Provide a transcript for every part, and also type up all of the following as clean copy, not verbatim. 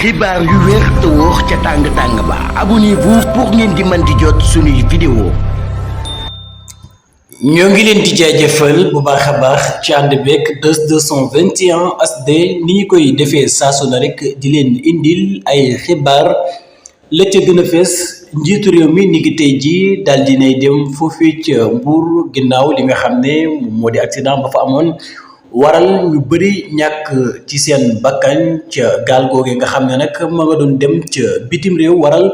xibaar yu wér te wóor ca tàng ba abonnez-vous pour ngeen di mën di jot suñuy vidéo. ñoo ngi leen di jaajëfal bu baax a baax ci ànd beeg Buzz 221 HD ni ñu koy defee saa su ne rek di leen indil ay xibaar la ca gën a fees njiitu réew mi ni ngi tey jii daal dinay dem foofii ca Mbuur ginnaaw li nga xam ne moo di accident ba fa amoon waral ñu bëri ñàkk ci seen bakkan ca gaal googe nga xam ne nag ma nga doon dem ca bitim réew waral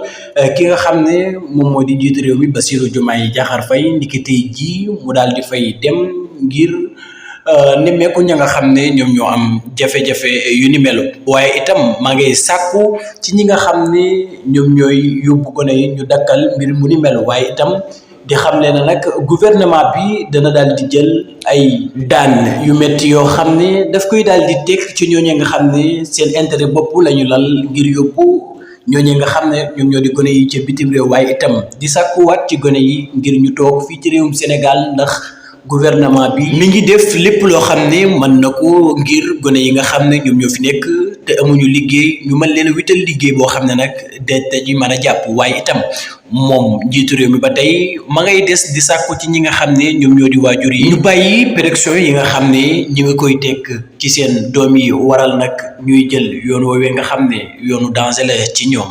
ki nga xam ne moom moo di njiitu réew mi Bassirou Diomaye Diakhar Faye ndiki tey jii mu daal di fay dem ngir nemmeeku ña nga xam ne ñoom ñoo am jafe-jafe yu ni melu waaye itam maa ngay sàkku ci ñi nga xam ne ñoom ñooy yóbbu gone yi ñu dakkal mbir mu ni melu waaye itam di xam ne nag gouvernement bi dana daal di jël ay daan yu métti yoo xam ne daf koy daal di teg ci ñooñu nga xam ne seen intérêt bopp la ñu lal ngir yóbbu ñooñu nga xam ne ñoom ñoo di gone yi ca bitim réew waaye itam di sàkkuwaat ci gone yi ngir ñu toog fii ci réewum Sénégal ndax gouvernement bi mi ngi def lépp loo xam ne mën na ko ngir gone yi nga xam ne ñoom ñoo fi nekk te amuñu liggéey ñu mën leen a wital liggéey boo xam ne nag dañuy mën a jàpp waaye itam moom njiitu réew mi ba tey ma ngay des di sàkku ci ñi nga xam ne ñoom ñoo di waajur yi ñu bàyyi pression yi nga xam ne ñi nga koy teg ci seen doom yi waral nag ñuy jël yoon woowee nga xam ne yoonu danger la ci ñoom.